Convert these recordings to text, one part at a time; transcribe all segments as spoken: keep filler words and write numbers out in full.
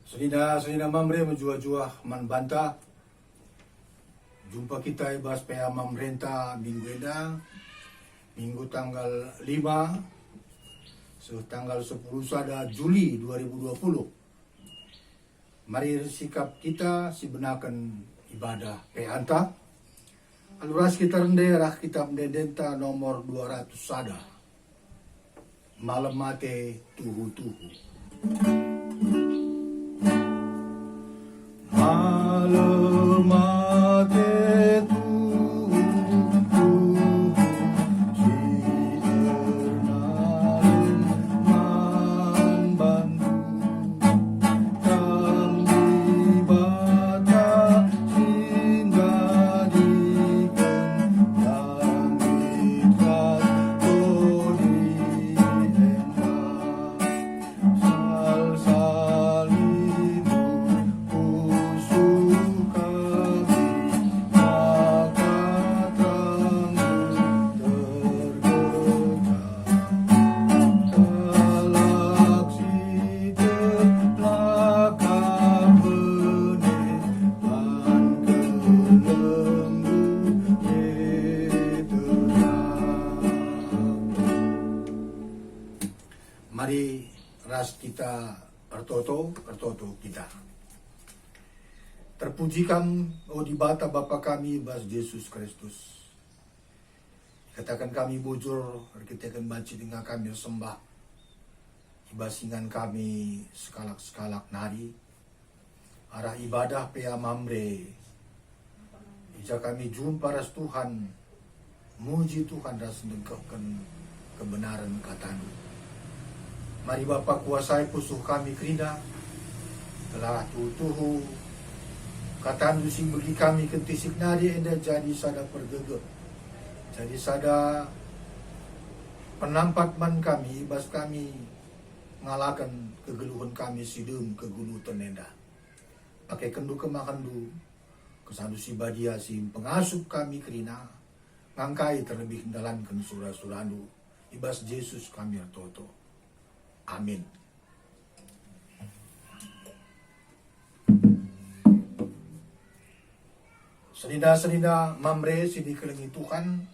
Senina-senina Mamre, mejuah-juah man banta. Jumpa kita i bas P A Mamrenta minggu enda, minggu tanggal lima seh tanggal sepuluh sada Juli dua ribu dua puluh. Mari ersikap kita sibenaken ibadah P A-nta. Alu ras kita rende arah kitab ende-endenta nomor dua ratus sada. Malem ate tuhu-tuhu. Malem ate tuhu-tuhu, si ernalem man bandu. Kam Dibata si njadiken langit ras doni enda. Salsal ibuh pusuh kami, maka terangku tergejap. Kalak si terlaka bene man kelembuhen terang. Mari ras kita ertoto, ertoto kita. Terpuji Kam, o Dibata Bapa kami, bas Jesus Kristus. Kataken kami bujur, erkiteken banci denga kami ersembah i bas ingan kami sekalak-sekalak nari, arah ibadah P A Mamre. I ja kami jumpa ras Tuhan, muji Tuhan ras ndengkehken kebenaren kataNdu. Mari Bapa, kuasai pusuh kami kerina, gelah tuhu-tuhu kataNdu si begi kami kentisik nari enda jadi sada pergegeh, jadi sada penampat man kami, i bas kami ngalaken kegeluhen kami si dem keguluten enda. PakaikenNdu kemahenNdu, KesahNdu si Badia si mpengasup kami kerina, ngangkai terlebih ndalanken sura-suraNdu. I bas Jesus kami ertoto. Amin. Senina-senina Mamre si dikelengi Tuhan,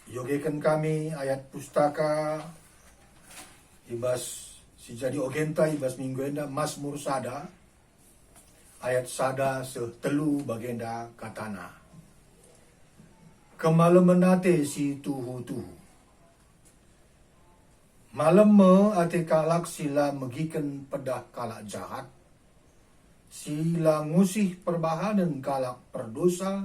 iogeken kami ayat pustaka i bas si jadi ogenta i bas minggu enda, Masmur sada, ayat sada seh telu bagenda katana, "Kemalemen ate si tuhu-tuhu." Malem me ate kalak si la megiken pedah kalak jahat, si la ngusih perbahanen kalak perdosa,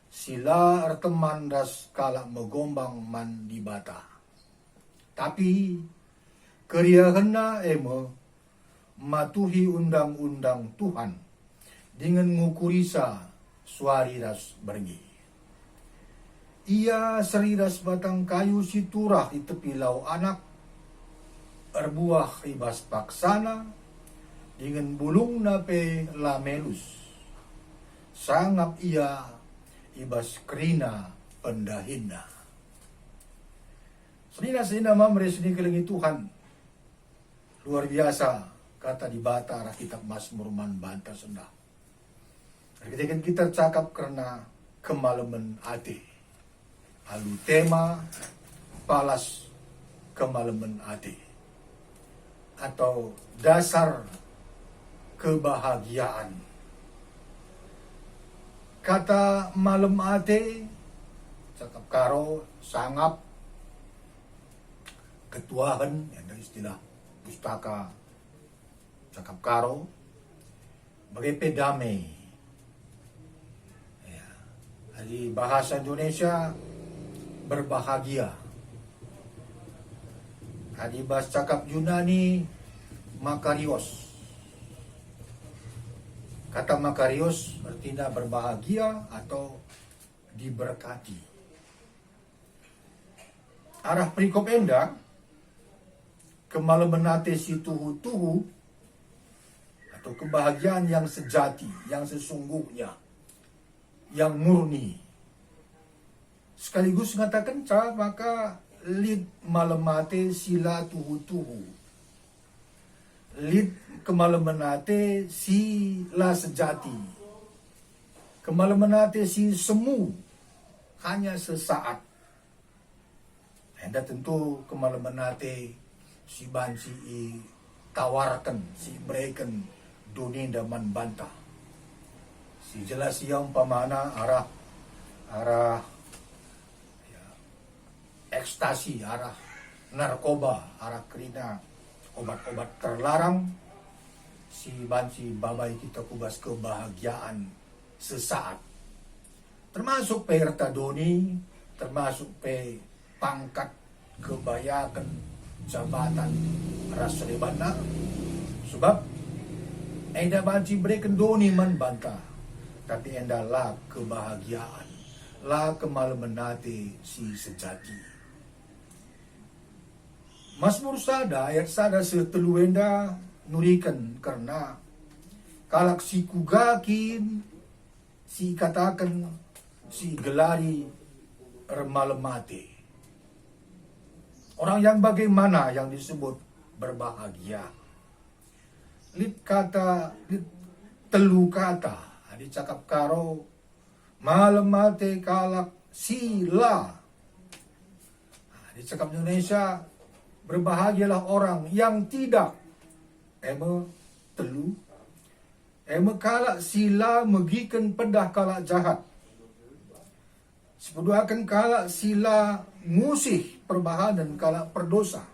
si la erteman ras kalak megombang man Dibata. Tapi keriahenna e me matuhi undang-undang Tuhan, dingen ngukurisa suari ras berngi. Ia seri ras batang kayu si turah i tepi lau anak, erbuah i bas paksana, dingen bulungna pe la melus. Sangap ia i bas kerina pendahinna. Senina-senina Mamre si dikelengi Tuhan, luar biasa kata Dibata arah kitab Masmur man banta sendah. Erkiteken kita cakap kerna kemalemen ate. Alu tema palas kemalemen ate atau dasar kebahagiaan. Kata malem ate, cakap Karo, sangap, ketuahen, ya, istilah pustaka cakap Karo, bage pe dame. Ya. Adi bahasa Indonesia, berbahagia. Adi bas cakap Junani, makarios. Kata makarios ertina berbahagia atau diberkati. Arah perikop enda, kemalemen ate si tuhu-tuhu atau kebahagiaan yang sejati, yang sesungguhnya, yang murni. Sekaligus ngatakenca maka lit malem ate si la tuhu-tuhu. Lit kemalemen ate si la sejati, kemalemen ate si semu, hanya sesaat. Enda tentu kemalemen ate si banci itawarken, si ibereken doni enda man banta. Si jelas ia umpamana arah, arah, ya, ekstasi, arah narkoba, arah kerina obat-obat terlarang si banci babai kita ku bas kebahagiaan sesaat. Termasuk pe erta doni, termasuk pe pangkat, kebayaken, jabatan ras sedebanna. Sebab enda banci bereken doni man banta, tapi enda la kebahagiaan, la kemalemen ate si sejati. Masmur sada ayat sada seh telu enda nuriken kerna kalak si kuga kin si ikataken, si igelari ermalem ate. Orang yang bagaimana yang disebut berbahagia? Lit kata, lit telu kata, adi cakap Karo, malem ate kalak si la. Adi cakap Indonesia, berbahagialah orang yang tidak. E me telu. E me kalak si la megiken pedah kalak jahat. Sipeduaken kalak si la ngusih perbahanen kalak perdosa.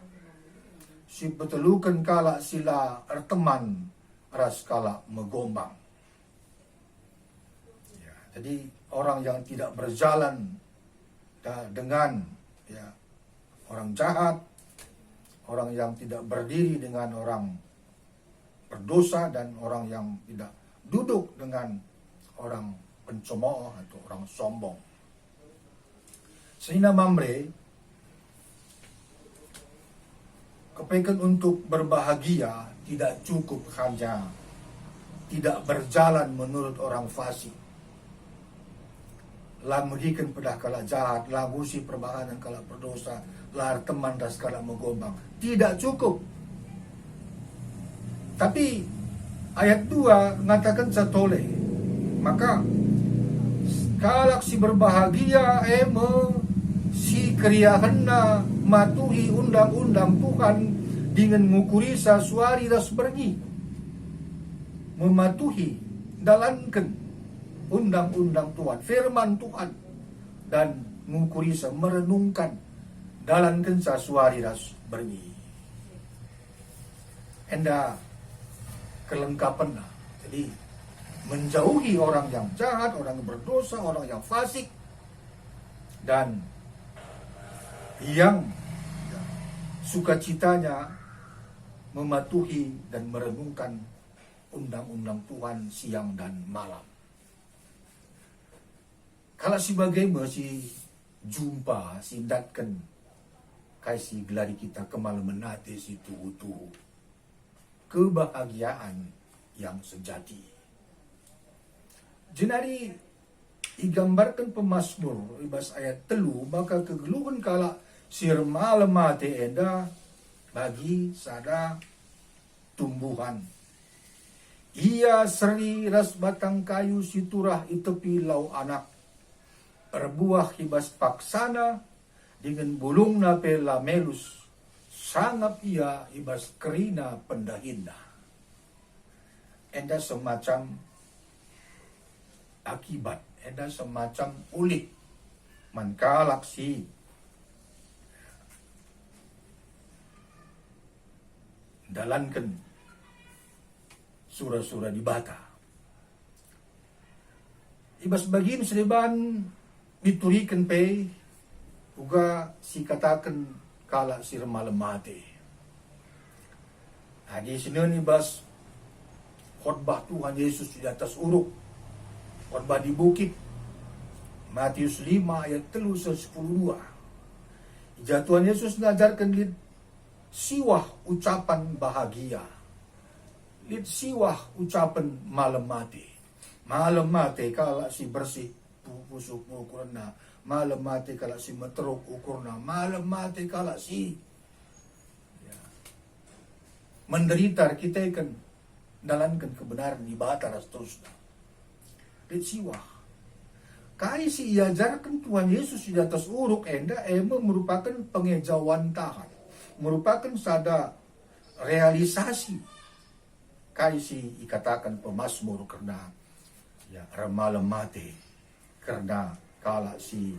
Sipeteluken kalak si la erteman ras kalak megombang. Ya, jadi orang yang tidak berjalan, ya, dengan, ya, orang jahat, orang yang tidak berdiri dengan orang berdosa, dan orang yang tidak duduk dengan orang pencemooh atau orang sombong. Senina Mamre, kepeken untuk berbahagia tidak cukup hanya tidak berjalan menurut orang fasik, la megiken pedah kalak jahat, la ngusih perbahanen kalak perdosa, la erteman ras kalak megombang. Tidak cukup. Tapi ayat dua ngatakenca tole, maka kalak si berbahagia e me si keriahenna matuhi undang-undang Tuhan dingen ngukurisa suari ras berngi. Mematuhi, dalanken undang-undang Tuhan, firman Tuhan, dan ngukurisa, merenungkan, dalankenca suari ras berngi. Enda kelengkapenna. Jadi, menjauhi orang yang jahat, orang yang berdosa, orang yang fasik, dan yang sukacitanya mematuhi dan merenungkan undang-undang Tuhan siang dan malam. Kalak si bage me si jumpa, si ndatken kai si gelari kita kemalemen ate si tuhu-tuhu, kebahagiaan yang sejati. Jenari igambarken pemasmur i bas ayat telu maka kegeluhen kalak si ermalem ate enda bagi sada tumbuhan. Ia seri ras batang kayu si turah i tepi lau anak, erbuah i bas paksana, dingen bulungna pe la melus, sangap ia i bas kerina pendahinna. Enda semacam akibat, enda semacam ulih man kalak si dalanken sura-sura Dibata. I bas bagin sedeban nituriken pe uga si kataken kalak si ermalem ate. Adi sinen i bas khotbah Tuhan Yesus di atas uruk, khotbah di bukit, Matius lima ayat telu seh sepuluh dua. I ja Tuhan Yesus ngajarken lit siwah ucapan bahagia, lit siwah ucapan malem ate. Malem ate kalak si bersih pu-, pusuh ukurna, malem ate kalak si meteruk ukurna, malem ate kalak si, ya, menderita erkiteken ndalanken kebenaran Dibata ras terusna. Lit siwah. Kai si iajarken Tuhan Yesus i atas uruk enda e me merupaken pengejawan tahan, merupaken sada realisasi kai si ikataken pemazmur kerna, ya, ermalem ate kerna kalak si,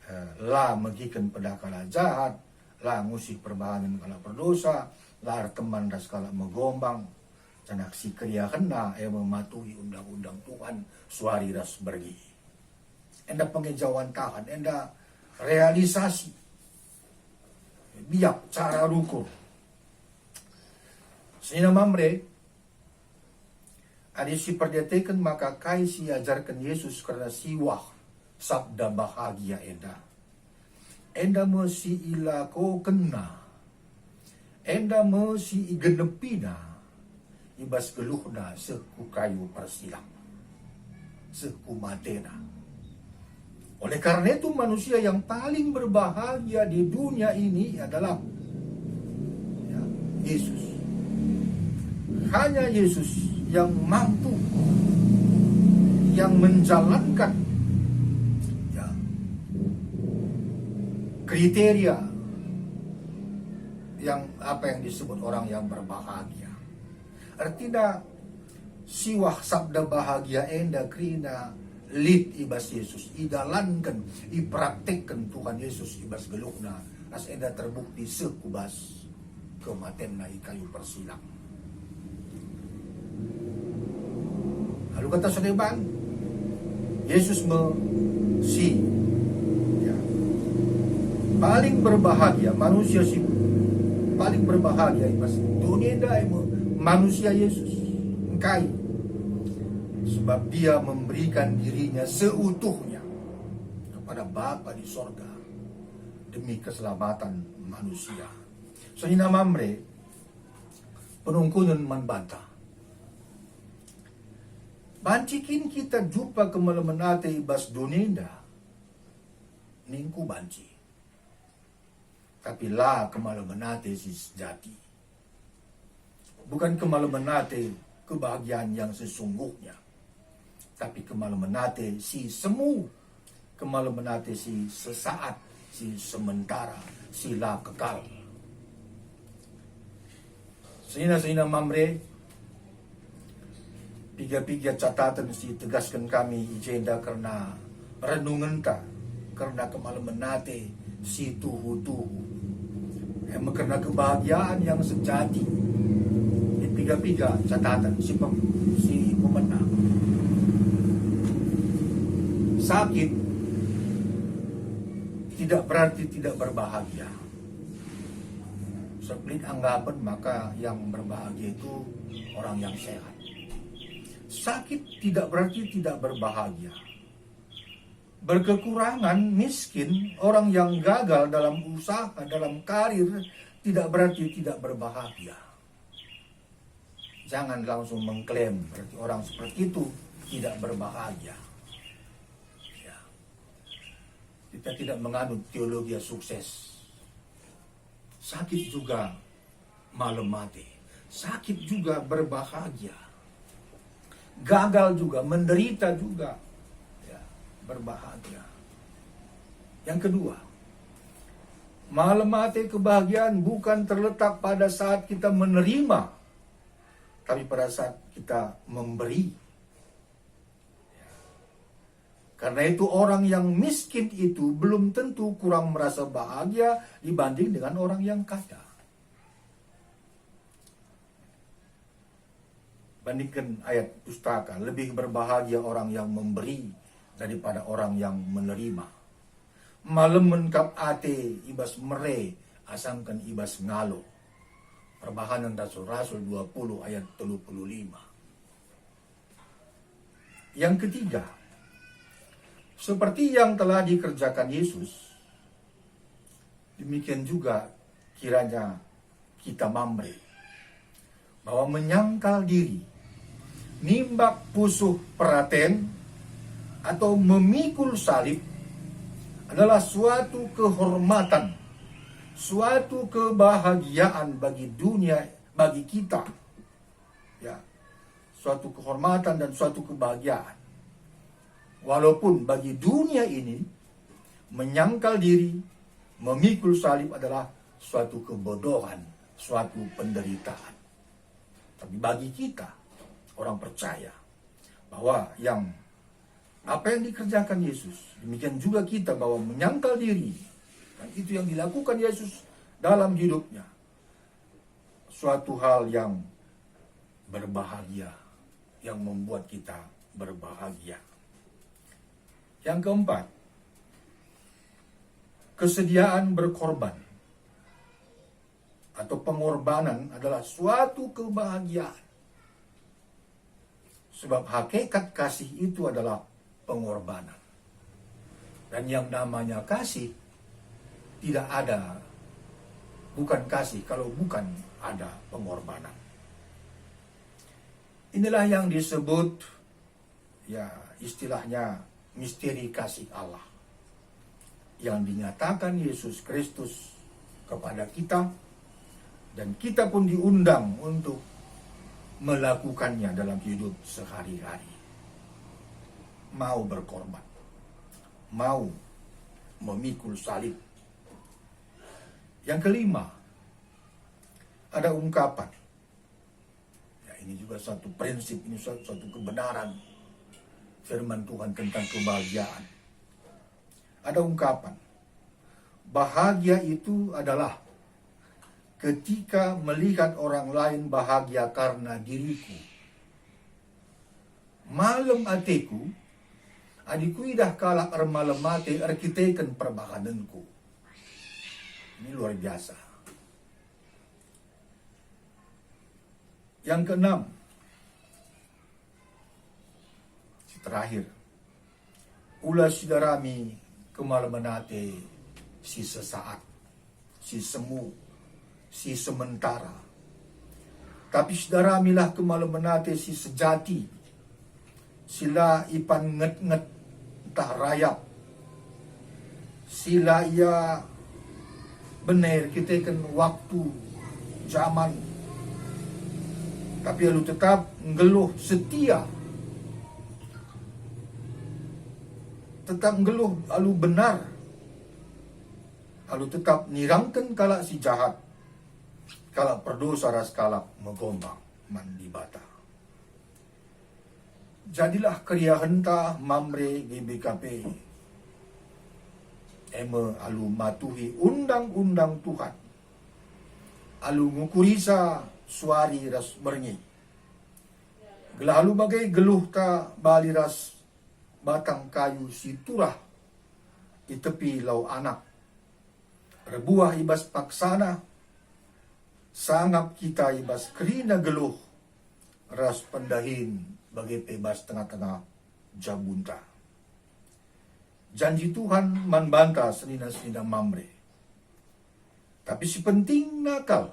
eh, la megiken peda kalak jahat, la ngusih perbahanen kalak perdosa, la erteman ras kalak megombang, janah si keriahenna e mematuhi undang-undang Tuhan suari ras bergi. Enda pengejawan tahan, enda realisasi biak cara rukur. Senina Mamre, adi siperdiateken maka kai si iajarken Yesus kerna siwah sabda bahagia enda, enda me si ilakokenNa, enda me si igenepiNa i bas geluhNa seh ku kayu persilang, seh ku mateNa. Oleh karena itu, manusia yang paling berbahagia di dunia ini adalah, ya, Yesus. Hanya Yesus yang mampu, yang menjalankan, ya, kriteria yang, apa yang disebut orang yang berbahagia. Ertina, siwah sabda bahagia enda kerina lit i bas Yesus, idalanken, ipraktekken Tuhan Yesus i bas geluhna, ras enda terbukti seh ku bas kematenNa i kayu persilang. Alu kata si deban, Yesus me si, ya, paling berbahagia, manusia si paling berbahagia i bas doni enda e me manusia Yesus. Engkai? Sebab Dia memberikan diriNa seutuhnya kepada Bapa di sorga demi keselamatan manusia. Senina Mamre, penungkunen man banta. Banci kin kita jumpa kemalemen ate i bas doni enda? Ningku banci. Tapi la kemalemen ate si sejati. Bukan kemalemen ate kebahagiaan yang sesungguhnya, tapi kemalemen ate si semu, kemalemen ate si sesaat, si sementara, si la kekal. Senina-senina Mamre, piga-piga cataten si tegasken kami i jenda kerna renungenta, kerna kemalemen ate si tuhu-tuhu, e me kerna kebahagiaan yang sejati. Di piga-piga cataten si pem-, si pemena. Sakit tidak berarti tidak berbahagia. Sebab lit anggapen maka yang berbahagia itu orang yang sehat. Sakit tidak berarti tidak berbahagia. Berkekurangan, miskin, orang yang gagal dalam usaha, dalam karir, tidak berarti tidak berbahagia. Jangan langsung mengklaim berarti orang seperti itu tidak berbahagia. Ya. Kita tidak menganut teologi sukses. Sakit juga malem ate, sakit juga berbahagia, gagal juga, menderita juga, ya, berbahagia. Yang kedua, malem ate kebahagiaan bukan terletak pada saat kita menerima, tapi pada saat kita memberi. Karena itu, orang yang miskin itu belum tentu kurang merasa bahagia dibanding dengan orang yang kaya. Bandingkan ayat pustaka, lebih berbahagia orang yang memberi daripada orang yang menerima. Malemen kap ate i bas mere asangken i bas ngalo. Perbahanen Rasul-Rasul dua puluh ayat telu puluh lima. Yang ketiga, seperti yang telah dikerjakan Yesus, demikian juga kiranya kita Mamre, bahwa menyangkal diri, nimbak pusuh peraten, atau memikul salib adalah suatu kehormatan, suatu kebahagiaan bagi dunia bagi kita, ya, suatu kehormatan dan suatu kebahagiaan. Walaupun bagi dunia ini menyangkal diri, memikul salib adalah suatu kebodohan, suatu penderitaan. Tapi bagi kita, orang percaya, bahwa yang, apa yang dikerjakan Yesus, demikian juga kita, bahwa menyangkal diri, dan itu yang dilakukan Yesus dalam hidupnya, suatu hal yang berbahagia, yang membuat kita berbahagia. Yang keempat, kesediaan berkorban atau pengorbanan adalah suatu kebahagiaan. Sebab hakikat kasih itu adalah pengorbanan. Dan yang namanya kasih tidak ada, bukan kasih kalau bukan ada pengorbanan. Inilah yang disebut, ya, istilahnya misteri kasih Allah yang dinyatakan Yesus Kristus kepada kita, dan kita pun diundang untuk melakukannya dalam hidup sehari-hari. Mau berkorban, mau memikul salib. Yang kelima, ada ungkapan. Ya, ini juga satu prinsip, ini suatu, suatu kebenaran firman Tuhan tentang kebahagiaan. Ada ungkapan, bahagia itu adalah ketika melihat orang lain bahagia karena diriku. Malem ateku, adi kuidah kalak ermalem ate erkiteken perbahanenku. Ini luar biasa. Yang keenam, si terakhir, ula sidarami kemalemen ate si sesaat, si semu, si sementara. Tapi sidaramilah kemalemen ate si sejati, si la ipan nget-nget ntah rayap, si la ia bene erkiteken waktu, jaman, tapi alu tetap nggeluh setia, tetap nggeluh alu benar, alu tetap nirangken kalak si jahat, kalak perdosa ras kalak megombang man Dibata. Jadilah keriahenta Mamre G B K P, e me alu matuhi undang-undang Tuhan, alu ngukurisa suari ras berngi, gelah alu bage geluhta bali ras batang kayu si turah i tepi lau anak, erbuah i bas paksana, sangap kita i bas kerina geluh ras pendahin, bage pe bas tengah-tengah jabunta. Janji Tuhan man banta senina-senina Mamre. Tapi si pentingna kal,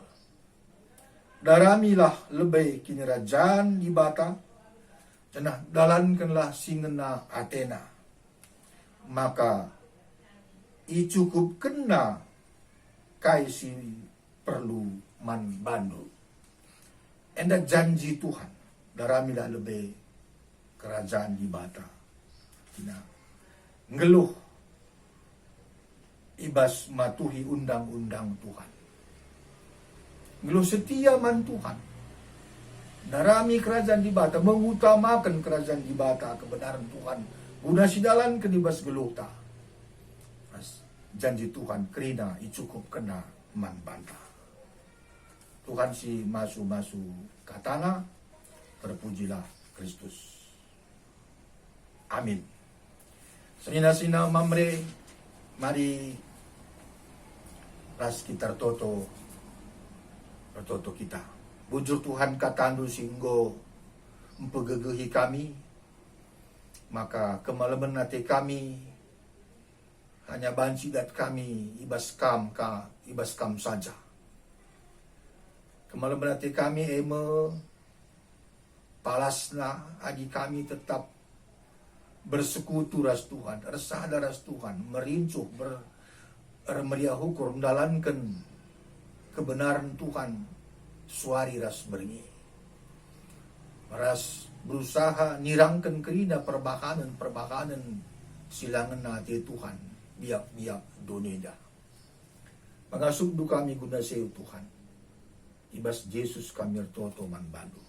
daramilah lebe Kinirajan Dibata, janah dalankenlah si ngena atena. Maka icukupkenna kai si perlu man bandu. Enda janji Tuhan, daramilah lebe Kerajaan Dibata. Nah, nggeluh i bas matuhi undang-undang Tuhan. Nggeluh setia man Tuhan. Darami Kerajaan Dibata, mengutamaken Kerajaan Dibata, kebenaran Tuhan, guna sidalanken i bas geluhta. Ras janji Tuhan kerina icukupkenna man banta. Tuhan si masu-masu katana, terpujilah Kristus. Amin. Senina-senina Mamre, mari ras kita ertoto, ertoto kita. Bujur Tuhan, katandu si enggo mpegegehi kami, maka kemalemen ate kami hanya banci dat kami i bas Kam ka, i bas Kam saja. Kemalemen ate kami e me palasna adi kami tetap bersekutu ras Tuhan, ersada ras Tuhan, merincuh, ber-, ermeriah ukur, ndalanken kebenaran Tuhan suari ras berngi, ras berusaha nirangken kerina perbahanen-perbahanen si la ngena ate Tuhan biak-biak doni enda. Pengasupndu kami guna si e, Tuhan. I bas Jesus kami ertoto man bandu.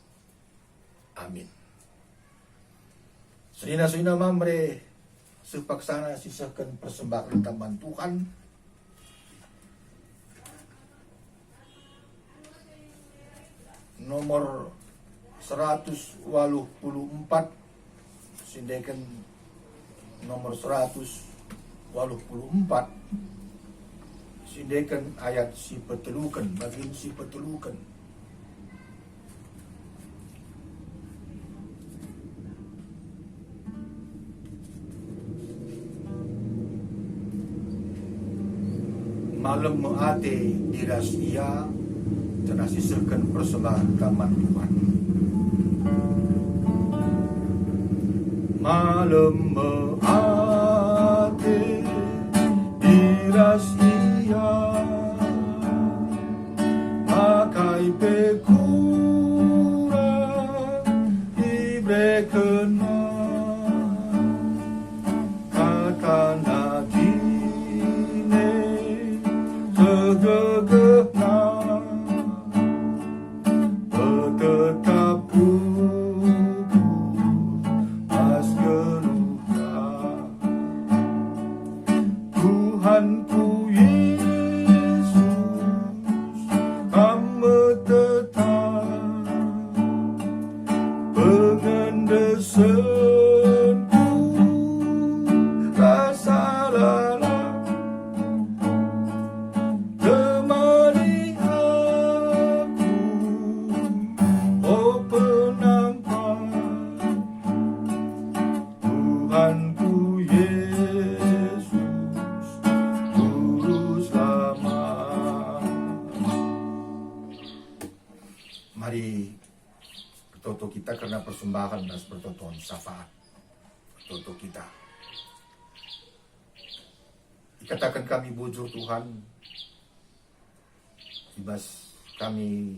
Amin. Senina-senina Mamre, seh paksana sisehken persembahen man Tuhan. Nomor seratus waluh puluh empat, sindeken nomor seratus waluh puluh empat, sindeken ayat si peteluken, bagin si peteluken. Malem me ate diras ia, janah sisehken persembahen man Tuhan. Malem me ate diras ia, akai pe kurang iberekenna. Kata nadine segegehna, tetap ku bas geluhta. Tuhanku Yesus, Kam me tetap pengendesenku, rasa lalap temani aku, o Penampat. Tuhanku Yesus, Juru Selamat. Mari ertoto kita kerna persembahen ras pertoton syafaat. Ertoto kita. Ikataken kami bujur, Tuhan, i bas kami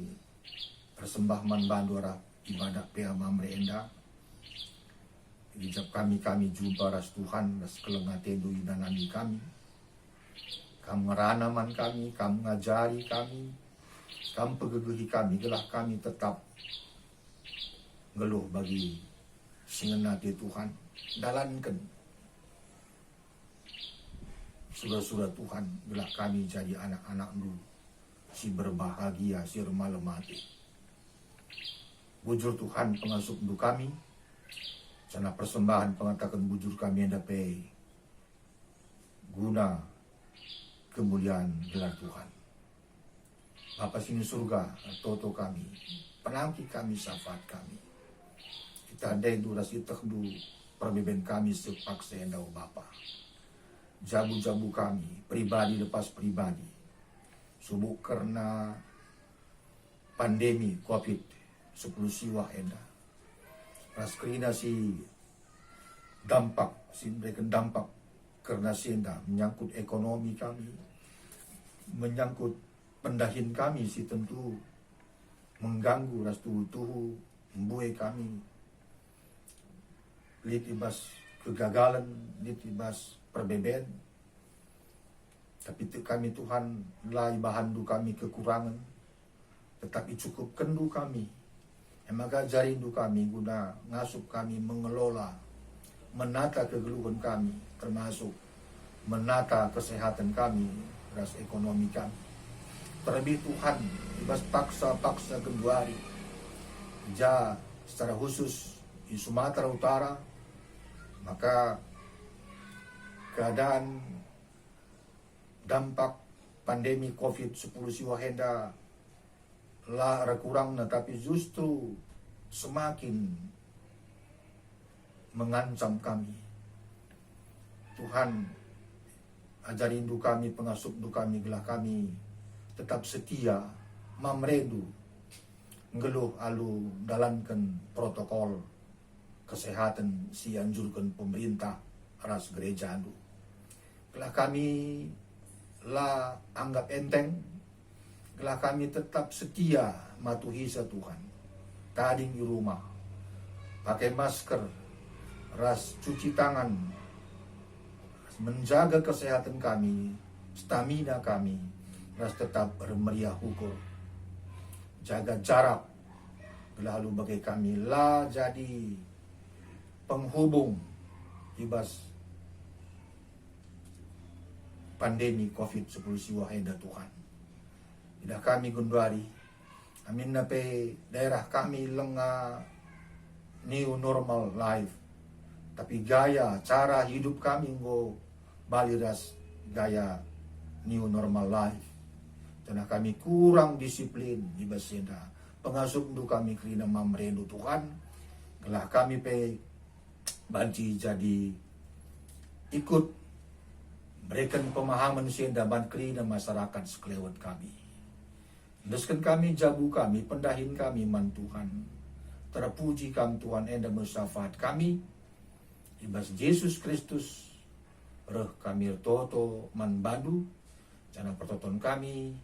ersembah man bandu arah ibadah P A Mamre enda. Ijab kami, kami jumpa ras Tuhan, ras keleng atendu inanami kami. Kam ngerana man kami, kam ngajari kami, kam pegegehi kami, gelah kami tetap nggeluh bagi si ngena ate Tuhan, dalanken sura-sura Tuhan, gelah kami jadi anak-anakndu si berbahagia, si ermalem ate. Bujur Tuhan pengasupndu kami, janah persembahen pengataken bujur kami enda pe guna kemulian gelar Tuhan. Bapa si ni Surga, ertoto kami, penangki kami, syafaat kami. Itandaindu ras ietehndu perbeben kami sepaksa enda, o Bapa. Jabu-jabu kami, pribadi lepas pribadi, subuk kerna pandemi covid sepuluh siwah enda, ras kerina si dampak, si mereken dampak kerna si enda, menyangkut ekonomi kami, menyangkut pendahin kami si tentu mengganggu ras tuhu-tuhu mbue kami lit i bas kegagalen, lit i bas perbeben. Tapi tek kami, Tuhan, la ibahanndu kami kekurangen, tetap icukupkenndu kami. E maka ajarindu kami guna ngasup kami mengelola, menata kegeluhen kami, termasuk menata kesehatan kami ras ekonomi kami. Terlebih, Tuhan, i bas paksa-paksa genduari, ja secara khusus i Sumatera Utara, maka keadaan dampak pandemi covid sepuluh siwah enda la erkurangna, tapi justru semakin mengancam kami. Tuhan, ajarindu kami, pengasupndu kami, gelah kami tetap setia mamrendu, nggeluh alu dalanken protokol kesehatan si ianjurken pemerintah ras gerejandu. Gelah kami la anggap enteng, gelah kami tetap setia Matuhisa Tuhan, tading i rumah, pakai masker, ras cuci tangan, ras menjaga kesehatan kami, stamina kami, ras tetap ermeriah ukur. Jaga jarak, gelah alu bage kami la jadi penghubung i bas pandemi covid sepuluh siwah enda, Tuhan. Idah kami genduari, aminna pe daerah kami langa new normal life, tapi gaya cara hidup kami enggo bali ras gaya new normal life. Janah kami kurang disiplin i bas enda. Pengasupndu kami kerina mam rindu, Tuhan, gelah kami pe banci jadi ikut mereken pemahaman si enda man kerina masyarakat sekelewet kami. Endesken kami jabu kami, pendahin kami man Tuhan. Terpuji Kam, Tuhan, enda me syafaat kami. I bas Jesus Kristus reh kami ertoto man Bandu, janah pertoton kami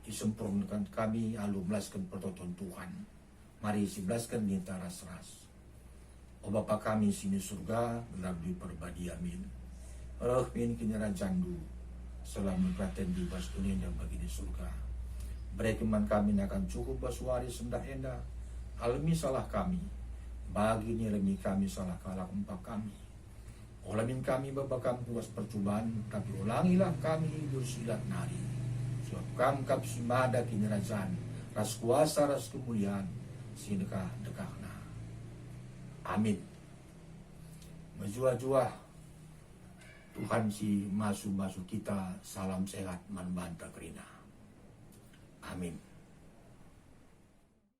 isempurnaken kami alu melasken pertoton Tuhan. Mari sibelasken ninta ras-ras. O Bapa kami si ni Surga, gelarNdu iperbadia min. Reh min kinirajanNdu, selamen peratenNdu bas doni enda bagi di Surga. Bereken man kami nakan cukup bas wari sendah enda, alemi salah kami, bagi nilemi kami salah kalak empak kami. Ola min kami baba Kam ku bas percuban, tapi olangilah kami i bas si ilat nari. Sebab Kam kap si mada kinirajan, ras kuasa, ras kemulian, si ndekah-ndekahna. Amin. Mejuah-juah Tuhan si masu-masu kita, salam sehat man banta kerina. Amin.